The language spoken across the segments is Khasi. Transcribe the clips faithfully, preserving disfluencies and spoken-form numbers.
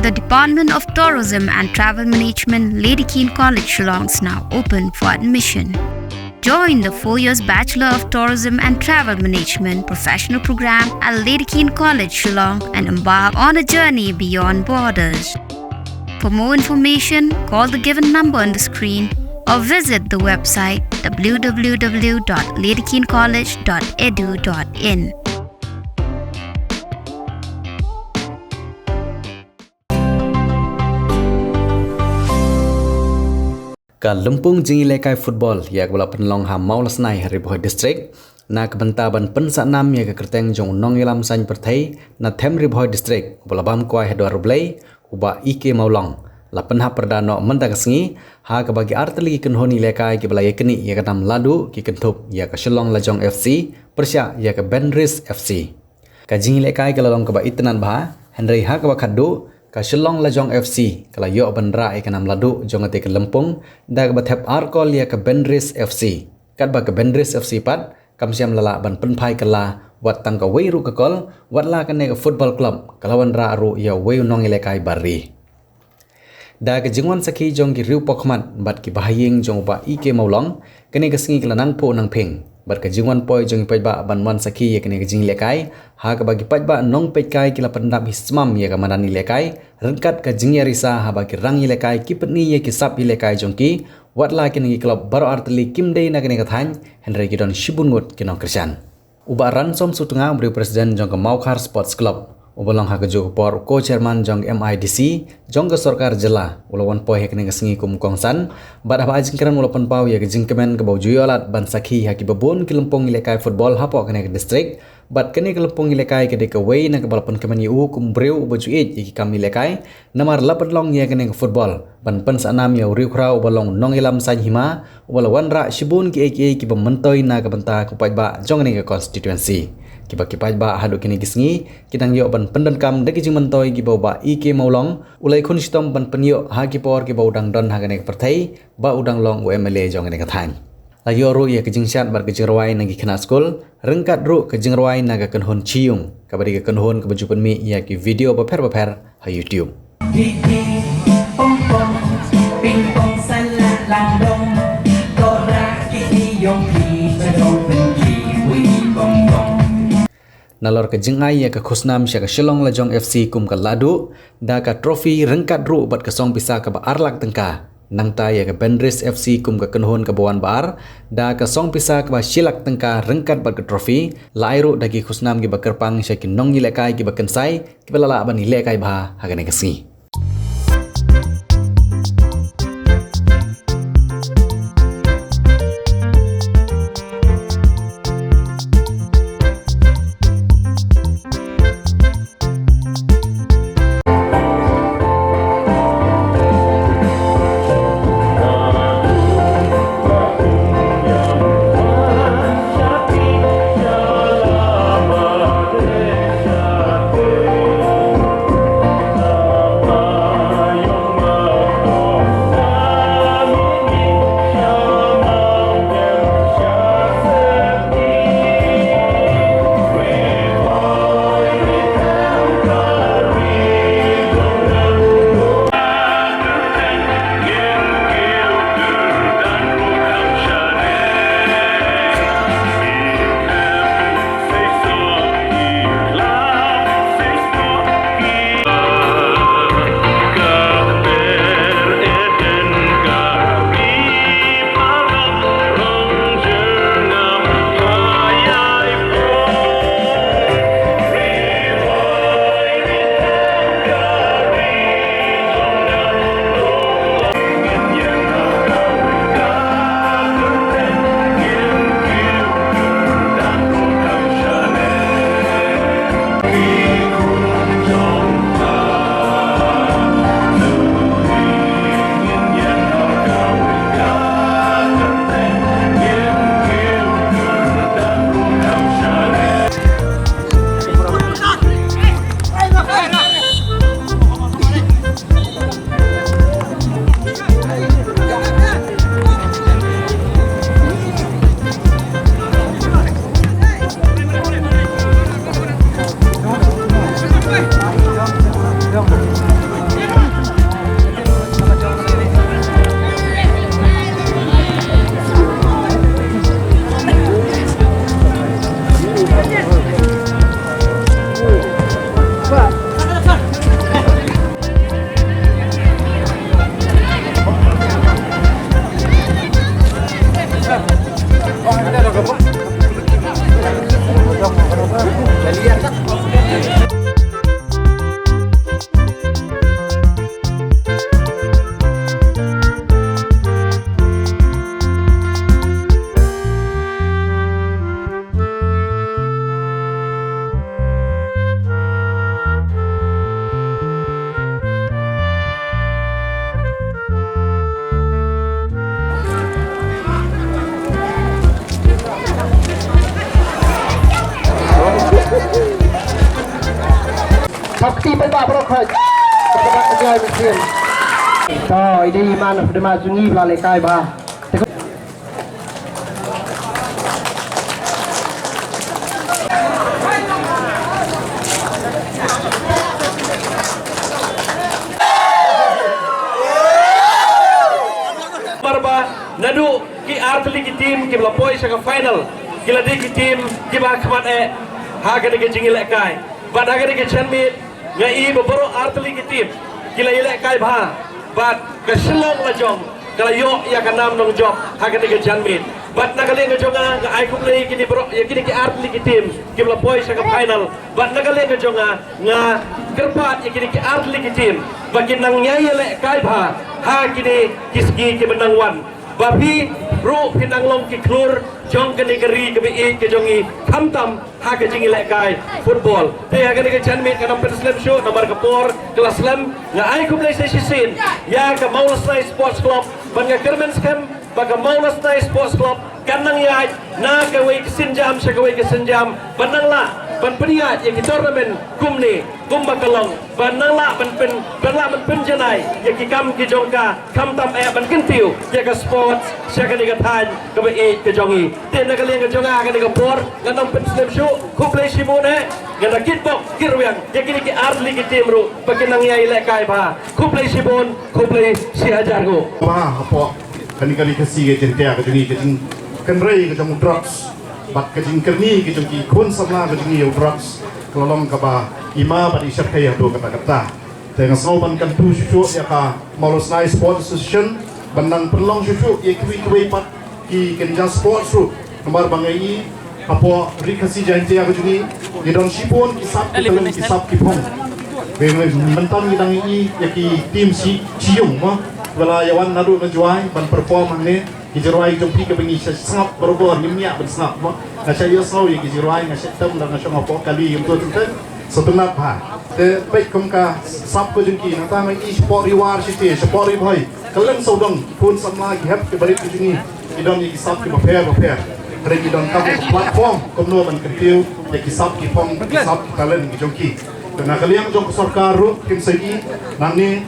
The Department of Tourism and Travel Management, Lady Keane College, Shillong, is now open for admission. Join the four years Bachelor of Tourism and Travel Management professional program at Lady Keane College, Shillong, and embark on a journey beyond borders. For more information, call the given number on the screen or visit the website w w w dot lady keane college dot e d u dot in. Ka lympung jingïalehkai football ïa kaba la pynlong ha Mawlasnai ha Ri Bhoi District na ka bynta ban pynsahnam ïa ka kyrteng jong u nongïalam saiñ pyrthei na them Ri Bhoi District uba la bam kwai ha dwar U Blei, u Bah E K Mawlong, la pynhap pyrda noh mynta ka sngi ha kaba ki artylli ki kynhun ïalehkai kiba la ïaknieh ïa ka nam laduh ki kynthup ïa ka Shillong Lajong F C pyrshah ïa ka Bendris F C. Ka jingïalehkai ka la long kaba itynnad bha, hynrei ha kaba khatduh ka Shillong Lajong F C ka la ïoh ban rah ïa ka nam laduh jong katei ka lympung da kaba thep ar kol ïa ka Bendris F C. Katba ka Bendris F C pat kam shym la lah ban pynphai kylla wat tang kawei ruh ka kol, wat la kane ka football club ka la wanrah ruh ïa uwei u nongïalehkai bar ri. Da ka jingwan sakhi jong ki riew pakhmat bad ki bahaïing jong u Bah E K Mawlong, kane ka sngi ka la nang phuh nang phieng. Bad ka jingwan poi jong ki paidbah ban wan sakhi ïa kane ka jingïalehkai ha kaba ki paidbah nongpeitkai ki la pyndap hi smam ïa ka madan ïalehkai ryngkat ka jingïarisa haba ki rangïalehkai ki pyni ïa ki sap ïalehkai jong ki, wat la kine ki club baroh artylli kim dei na kane ka thaiñ, hynrei ki don shibun ngut ki nongkyrshan. U Bah Ransom Sutnga, u briew president jong ka Mawkhar Sports Club, uba long ha kajuh ka por u co-chairman jong M I D C jong ka sorkar jylla, u la wan poi ha kane ka sngi kum u kongsan bad haba ai jingkren u la pynpaw ïa ka jingkmen kaba u ju ïoh lad ban sakhi ha kiba bun ki lympung ïalehkai football hapoh kane ka district. Bad kane ka lympung ïalehkai ka dei kawei na kaba la pynkmen ïa u kum u briew uba ju ïeit ïa ki kam ïalehkai, namar la pynlong ïa kane ka football ban pynsahnam ïa u riewkhraw uba long u nongïalam saiñ hima uba la wanrah shibun kiei kiei kiba myntoi na ka bynta ki paidbah jong kane ka constituency. Kiba ki paidbah haduh kine ki sngi ki dang ïoh ban pyndonkam da ki jingmyntoi kiba u Bah E K Mawlong u la ïakhun shitom ban pynïoh ha ki por kiba u dang don ha kane ka pyrthei ba u dang long u M L A jong kane ka thaiñ. La ïoh ruh ïa ka jingshad bad ka jingrwai na ki khynnah skul ryngkat ruh ka jingrwai na ka kynhun Chiyung, kaba dei ka kynhun kaba ju pynmih ïa ki video bapher bapher ha YouTube. Ping pong, ping pong, salah lang dong. Tora kiti yong ki, chadong pynki, wini bong bong. Nalor ka jingai ïa ka khusnam sha ka Shillong Lajong F C kum ka laduh da ka trophy ryngkat ruh bad ka song pisa kaba ar lak tyngka, nangta ïa ka Bendris F C kum ka kynhun kaba wan ba ar da ka song pisa kaba shi lak tyngka ryngkat bad ka trophy, la ai ruh da ki khusnam kiba kyrpang sha ki nongïalehkai kiba kynsai kiba la lah ban ïalehkai bha ha kane ka sngi. Ti pynbah baroh khoit. Pynbah ka jai mynsiem. To, i dei i man pynbah jong ngi ba la lehkai bha. Namar ba naduh ki artylli ki team kiba la poi sha ka final, ki la dei ki team kiba khmat eh ha kane ka jingïalehkai. Bad ha kane ka janmiet nga i ba baroh artylli ki team ki la ïalehkai bha. Bad ka Shillong lajong ka la ïoh ïa ka nam nongjop ha kane ka janmiet. Bad na ka liang ka jong nga, nga ai khublei kine baroh ïa kine ki artylli ki team kiba la poi sha ka final. Bad na ka liang ka jong nga, nga kyrpad ïa kine ki artylli ki team ba kin nang ïai ïalehkai bha ha kine ki sngi kiba nang wan. Ba phi ruh phin nang long ki khlur jong kane ka ri kaba ïeit ka jong ngi, khamtam ha ka jingïalehkai football. Te ha kane ka janmiet ngan ym pynslem shuh namar ka por ka la slem. Nga ai khublei sa shisien ïa ka Mawlasnai Sports Club, bad nga kyrmen skhem ba ka Mawlasnai Sports Club kan nang ïaid na kawei ka sienjam sha kawei ka sienjam, ban nang lah ban pynïaid ïa ki tournament kumne kumba ka long, ban nang lah ban pyn, ban lah ban pynjanai ïa ki kam ki jong ka, khamtam eh ban kyntiew ïa ka sports sha kane ka thaiñ kaba ïeit ka jong ngi. Te na ka liang ka jong nga ha kane ka por ngan ym pynslem shuh, khublei shibun eh. Ngan da kitbok kitrwiang ïa kine ki artylli ki team ruh ba kin nang ïai lehkai bha. Khublei shibun, khublei shihajar nguh. Ba hapoh kane ka ri Khasi ka jingthiah ka jong ngi, ka jingkynrei ka jong u drugs bad ka jingkyrni ka jong ki khun samla ka jong ngi ïa u drugs ka la long kaba i ma bad i shyrkhei haduh katta katta. Te nga sngew ban kyntu shuh shuh ïa ka Mawlasnai Sports Association ban nang pynlong shuh shuh ïa kiwei kiwei pat ki kynja sports ruh. Namar ba nga i hapoh ri Khasi Jaiñtia ka jong ngi, ngi don shibun ki sap ki talent, ki sap ki phong. Mynta ngi dang i ïa ki team shi, shi ïung mo, ba la ïa wan naduh na Jowai ban perform hangne. Ki jingrwai jong phi kiba ngi sngap barabor, ngim ñiah ban sngap mo. Nga shait ïohsngew ïa ki jingrwai, nga shait tem da nga shong hapoh kali, ngim tip teng teng. Sngewtynnat bha. Te peit kum ka sap ka jong ki, nangta nga i shapoh Ri War shite, shapoh Ri Bhoi, kylleng sawdong ki khun samla, ki hep ki barit ki jong ngi ki don ïa ki sap kiba pher bapher. Hynrei ki donkam ïa ka platform kumno ban kyntiew ïa ki sap ki phong, ki sap ki talent ki jong ki. Te na ka liang jong ka sorkar ruh, phin sa i nangne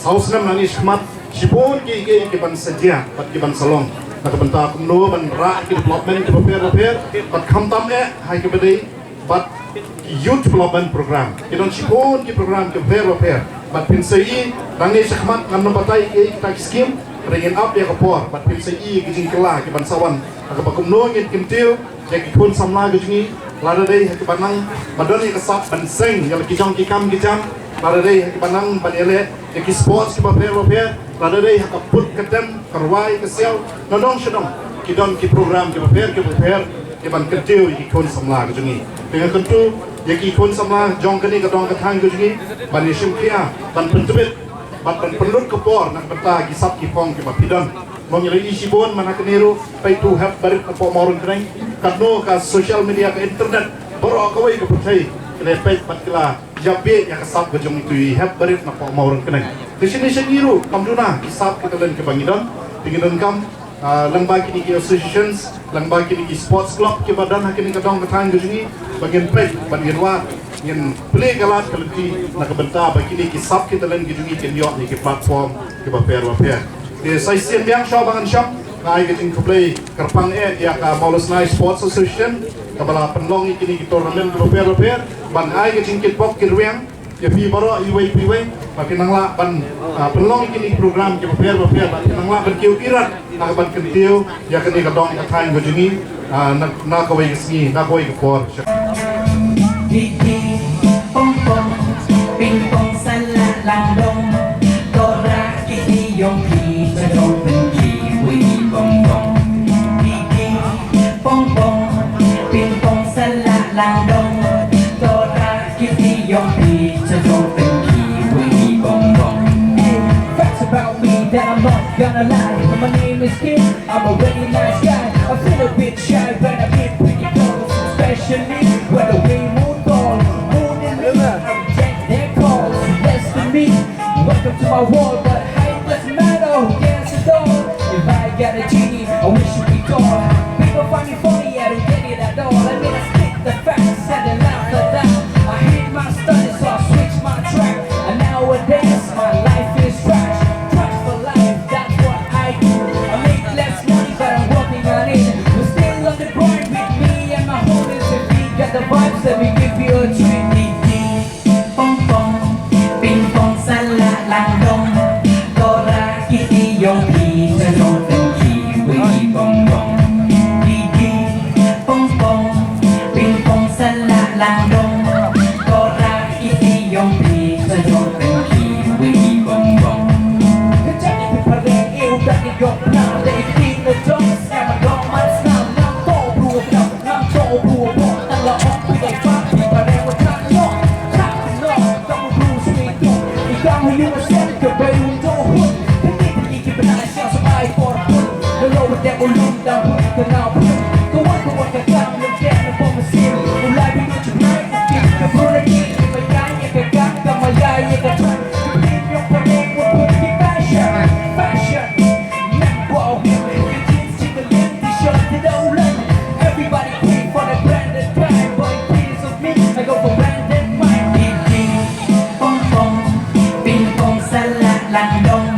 saw snem nangne shakhmat, shibun kiei kiei kiban sa jia bad kiban sa long na ka bynta kumno ban rah ki development kiba pher bapher, bad khamtam eh ha kiba dei bad ki youth development program. Ki don shibun ki program kiba pher bapher. Bad phin sa i nangne shakhmat, ngan ym batai kiei kita ki scheme, hynrei ngin ap ïa ka por bad phin sa i ki jingkylla kiban sa wan ha kaba kumno ngin kyntiew ïa ki khun samla ka jong ngi, lada dei ha kiba nang ba don ïa ka sap ban seng ïa la ki jong ki kam ki jam, lada dei ha kiba nang ban ïaleh ïa ki sports kiba pher bapher, lada dei ha ka put ka tem, ka rwai ka siaw, nadong shadong ki don ki program kiba pher kiba pher kiban kyntiew ïa ki khun samla ka jong ngi. Te nga kyntu ïa ki khun samla jong kane ka dong ka thaiñ ka jong ngi ban ïa shim khia, ban pyntbit bad ban pynlut ka por na ka bynta ki sap ki phong kiba phi don. Mo, ngi la i shibun man ha kane ruh, peit tu hep barit napoh Mawryngkneng, katno ka social media, ka internet, baroh kawei ka pyrthei ki la peit bad ki la ïa bieit ïa ka sap ka jong itu i hep barit napoh Mawryngkneng. Te shane shane ruh kam duna ki sap ki talent kiba ngi don, te ngi donkam, ah, lyngba kine ki associations, lyngba kine ki sports club kiba don ha kine ka dong ka thaiñ ka jong ngi, ba ngin peit, ba ngin wad, ngin plie ka lad ka lynti na ka bynta ba kine ki sap ki talent ki jong ngi kin ïoh ïa ki platform kiba pher bapher. Te sa shisien biang shuwa ba ngan shong, nga ai ka jingkhublei kyrpang eh ïa ka Mawlasnai Sports Association kaba la pynlong ïa kine ki tournament kiba pher bapher, ban ai ka jingkitbok kitrwiang ïa phi baroh iwei pa iwei, ba phin nang lah ban, ah, pynlong ïa kine ki program kiba pher bapher, ba phin nang lah ban kiew irat na ka ban kyntiew ïa kane ka dong ka thaiñ ka jong ngi, ah, na, na kawei ka sngi, na kawei ka por. Ping pong, ping pong sa la lang dong, tora ki ti yong ki cha dong pyn ki wi pong pong. Ping pong, ping pong sa la lang dong, tora ki ti yong ki cha dong pyn ki wi pong pong. Hey, facts about me that I'm not gonna lie. My name is Kid, I'm a really nice guy. I feel a bit shy when I get pretty close, especially when the way moon fall. Moon and me, I'm Jack their calls. Less than me, welcome to my world, but height doesn't matter. Who cares at all? If I got a genie, I wish you could call. People find me funny, I don't get it at all. I mean, I spit the facts and they laugh at that. I hate my studies, so I switch my Everybody pay for the branded time, but in case of me, I go for branded mind. Ping pong, ping pong sa la lang dong.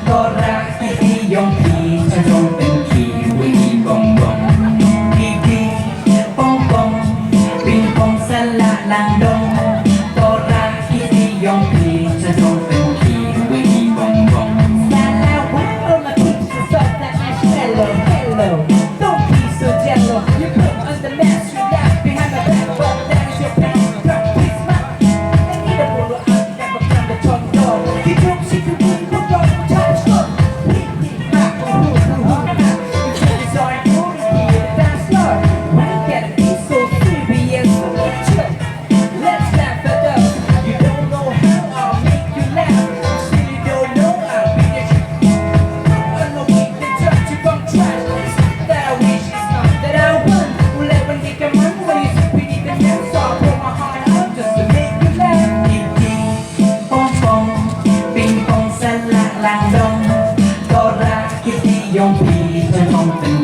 Tora ki ti yong ki cha dong pen ki wi bong bong. Ki ti pong pong, ping pong sa la lang dong. Tora ki ti yong ki cha dong pen ki wi bong bong. Sa la wow, all my peeps, what's up, that nice fellow, hello. Don't be so jello. You put on the mask, you laugh behind my back, but that is your pain. Come kiss my Pong pong, ping pong sa la lang dong. Tora ki ti yong ki cha dong pen